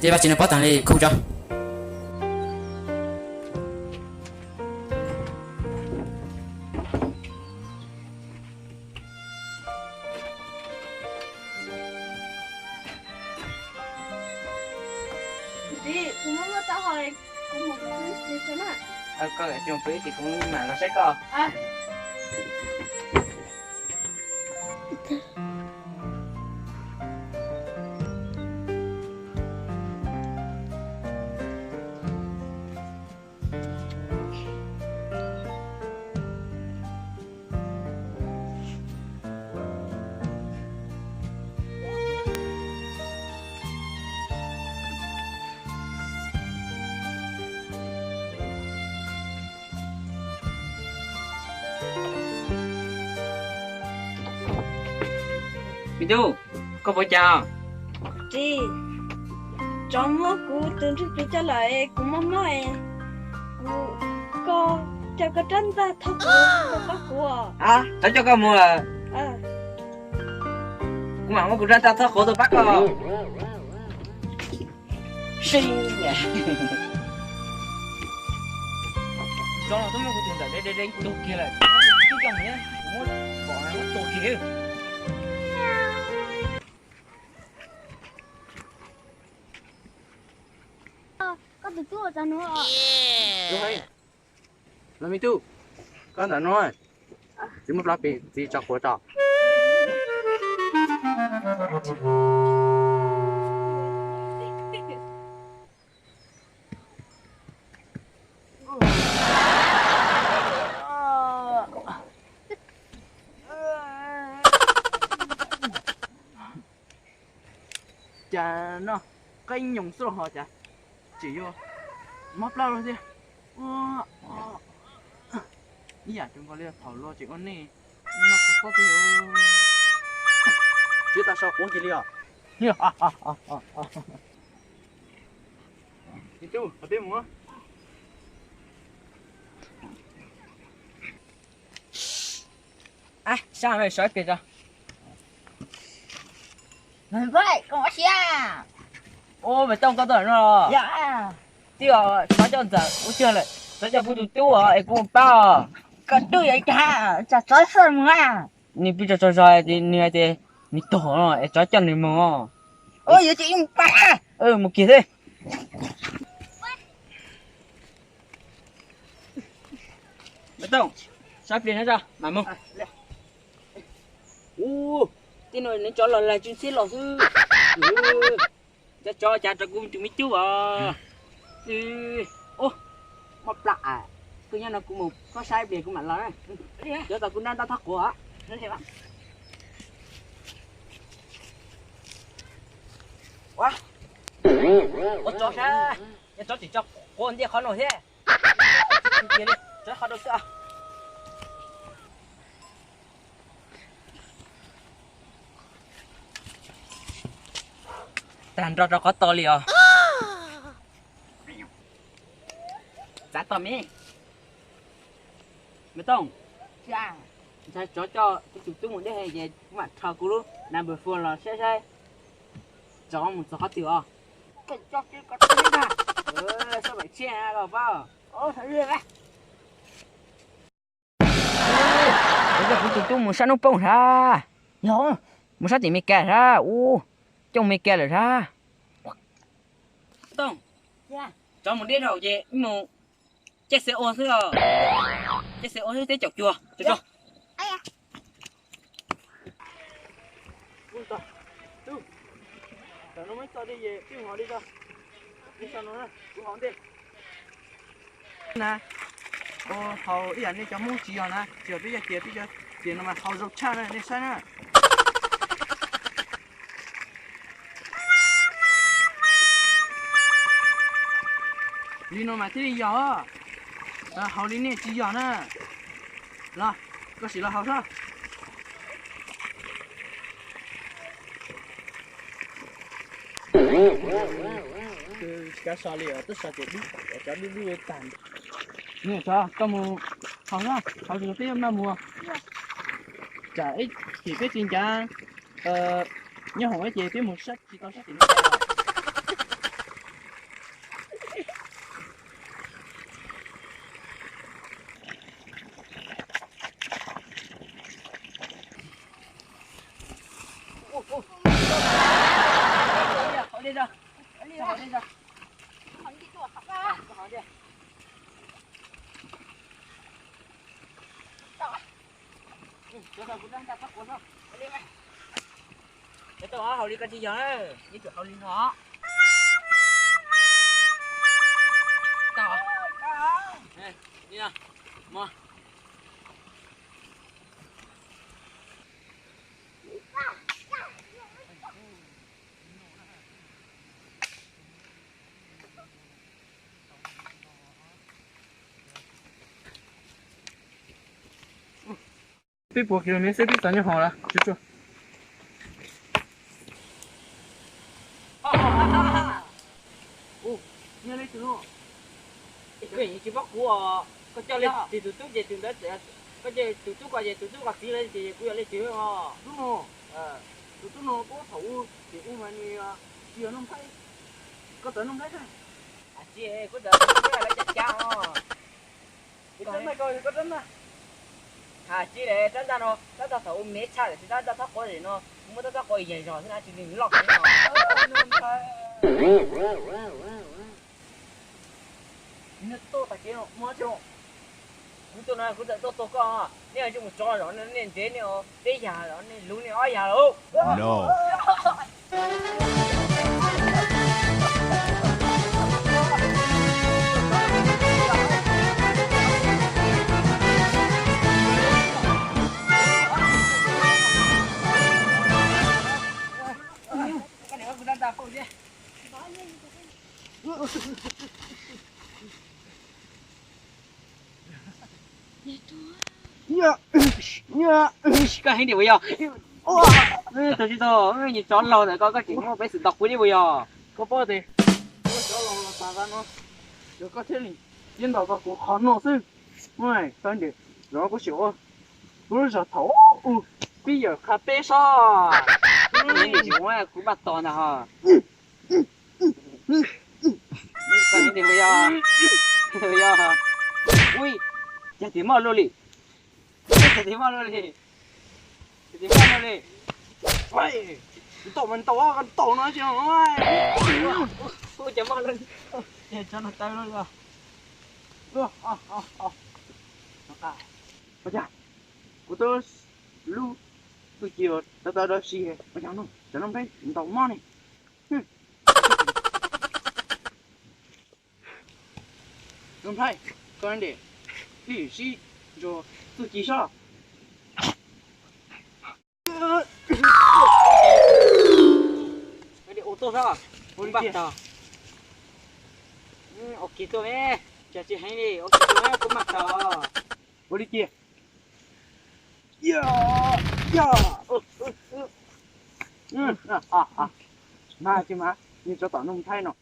Ces Vaj Tswv nws paub tag li, kuv tso. Txiv, kuv muaj muaj tau hos, kuv mus kuv txiv tso na. Koj coj kuv ib txiv, kuv mam los saib koj. Me tub, koj puas cas? Txiv, tsov muab kuv tus ntsuj plig coj lawm es kuv mob mob es kuv, koj coj koj rab ntaj thauj kuv, koj pab kuv. Tsov coj koj mus lawm? Kuv mam muab kuv rab ntaj thauj qhuav tuaj pab koj. Sib, tsov los twb muab kuv tus ntawm de de de tuag kiag lawm, tib coj mus, kuv muab pom muab tuag kiag. Koj tus tub ua cas no? Los me tub, koj ntawm no, txiv muab plab pem txiv tso quav tso. Cas no, qee nyoos xwb los ho cas tseem yuav mob plab lawm thiab. Ib yam zoo nkaus li thaum luag tseem ua neej noj kua txob tiag. Tsis tas so quav kiag li os. Tub, qhov peb mus. Sab no so ib pliag tso. Koj ua siab. Ub, me Tooj, koj tuaj no los? Twb yog tsov coj ntxawm ua tiag lawm, tsov coj kuv tus tub os, es kuv mus pab os. Koj tub yuav cas, tsam tsov xwb mus a. Nws pw tsaug tsaug zog, nws hais tias nws tuag no es tsov coj nws mus. Ua yuav ces mus pab. Mus kiag xwb. Me Tooj, sab pliag no tso mam mus. Ub, tej no nws tsov los lag tsw ntxhiab los xwb. Cov tsov cas rau kuv tus me tub os. Ub, mob plab as, koj nyob no kuv mus koj saib pliag kuv mam los. Cov tau kuv nrab ntaj thauj quav. Ua, ua tsov sab, yog tsov tseem tso quav ntiaj qhov no thiab. Cia li, tsov qhov rau xwb. Tag nrho rau qhov to li os. Txav tog me, me Tooj, ntshai tsov coj kuv tus tub mus deb heev ces kuv mam rho kuv lub number four los saib saib tsov mus txog qhov twg os. Sab pem tshiab los pab. Kuv coj kuv tus tub mus sab hnub poob sab, mus sab tim Meskas sab, ub, coj Meskas lawm sab. Tooj, tsov mus deb dhau ces wb mus caij xe ua xwb os. Caij xe ua xwb teb caum cuag tso. Tub, tam no muaj ib txoj dej es peb mus hauv dej tso. Peb so no na, kuv hauv ntej na. Haus ib yam nej cov Hmoob tsis yog na, tsis yog peb cov ces, peb cov ces no mas haus zoo tshaj na, nej saib na. Li no mas thiaj li yog, haus li nej tsis yog na. Los, koj sim los haus soj. Tsis kav so li os, twb so ces dub, cov dub dub tag. Niam tsov, koj mus haus soj, haus tsis tau peb maj mus. Tsam ib chim peb tsis ncav nyob hoom ces peb mus sab tsis tau sab tim no. Cov tau kuv tab ntaj txhob quav no. Cov tau haus li koj tsis yog, ib tug haus li no. Peb puas kis lus mev xwb peb txav nyob hauv lawm tsuag tsuag. Tsis paub kuv os, koj coj leej twg tus tub ces tus ntawd, koj coj tus tub ko ces tus tub ko txiv lawm ces kuv yog leej twg os? Tub no, tus tub no kuv thaum ub ces ub mas nws tsis yog Nuj Nplhaib, koj txawm Nuj Nplhaib thiab. Tsis, kuv txawm Nuj Nplhaib lawv cab cab os. Koj txawm Nuj Nplhaib, koj txawm Nuj Nplhaib. Has tsis lawm, tab ntaj no tab ntaj thaum ub me tshaj lawm, tab ntaj txhob quav zem no, kuv muab tab txhob quav yaig zog xwb na tsis nws loj. Kuv tuaj no kuv txawm tuaj tua koj, nej yuav tsum mus tso zog, nej ntev nej peb yag los nej luv nej ob yag lauj. Koj heev tiag puas yog? Tau tsis tau, nyias tsov laug ntawm koj, koj tseem muaj peev xwm ntaus kuv thiab puas yog? Koj paub tias tsov laug los tas no, yog koj thiaj li yeej ntaus tau kuv qhov no xwb. Koj ntes, zov kuv sim ua kuv lub zog thaum ub, pib yawm qha peb sob. Kuv npaj tos ntag ho. Koj heev tiag puas yog? Yog. Ui, cas tim moj luaj li. Cas tim moj luaj li. Cas tim moj luaj li. Ntaus mas ntaus, ntaus no tsis. Ua cas moj luaj li. Ua cas kuv twb lub txuj ci tawv tawv dab tsi, ua cas no cov no peb ntaus mob ne. Nuj Nplhaib, koj ntes, peb yuav sib ntsuas txuj ci sob. Ua tuaj sob, kuv npaj tog. Ua kiag tuaj me, cas tsis heev li, ua kiag tuaj me, kuv npaj tog. Ua li kiag. Mas tsis mas, nws tsov tom Nuj Nplhaib no.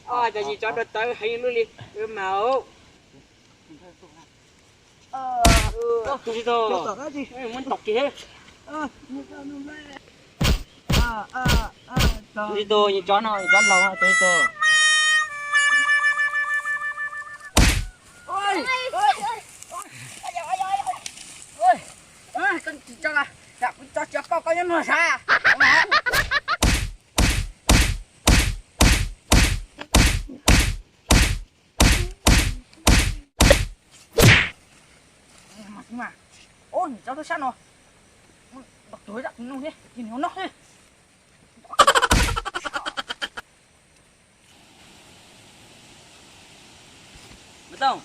Cov yim tsov tawv tawv heev luaj li, mas. Tus tsis tau, muab ntaus kiag. Tus tsis tau, yim tsov no, yim tsov laug, tus tsis tau. Koj tsis tso, kuv tso tsis pauj koj nyob no sav. Ub, niam tsov tub sab no, ntaus tuag zaj tus noog thiab, ces nws noj thiab. Mas Tooj,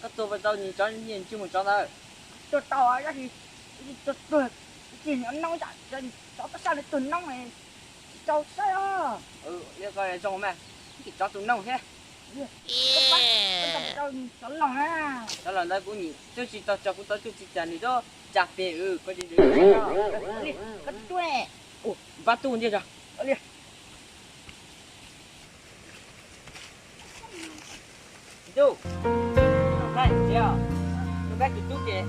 koj tua puas tau niag tsov, niag ntsej muag tsov ntawd? Tua tau, tab sis tua tuag, ces nws noj ib yam tsov tub sab lawv tuag noob, tsis tau saib os. Li koj zoo mas, ib tsov tus noog thiab. Tsov los na. Tsov los ntawd kuv nyiam, twb tsis tau tso kuv tau txuj ci cas nws twb tsa pes, koj tsis, koj tuaj. Pab tub ntiag tso. Tub, Nuj Nplhaib, Nuj Nplhaib tus tub ces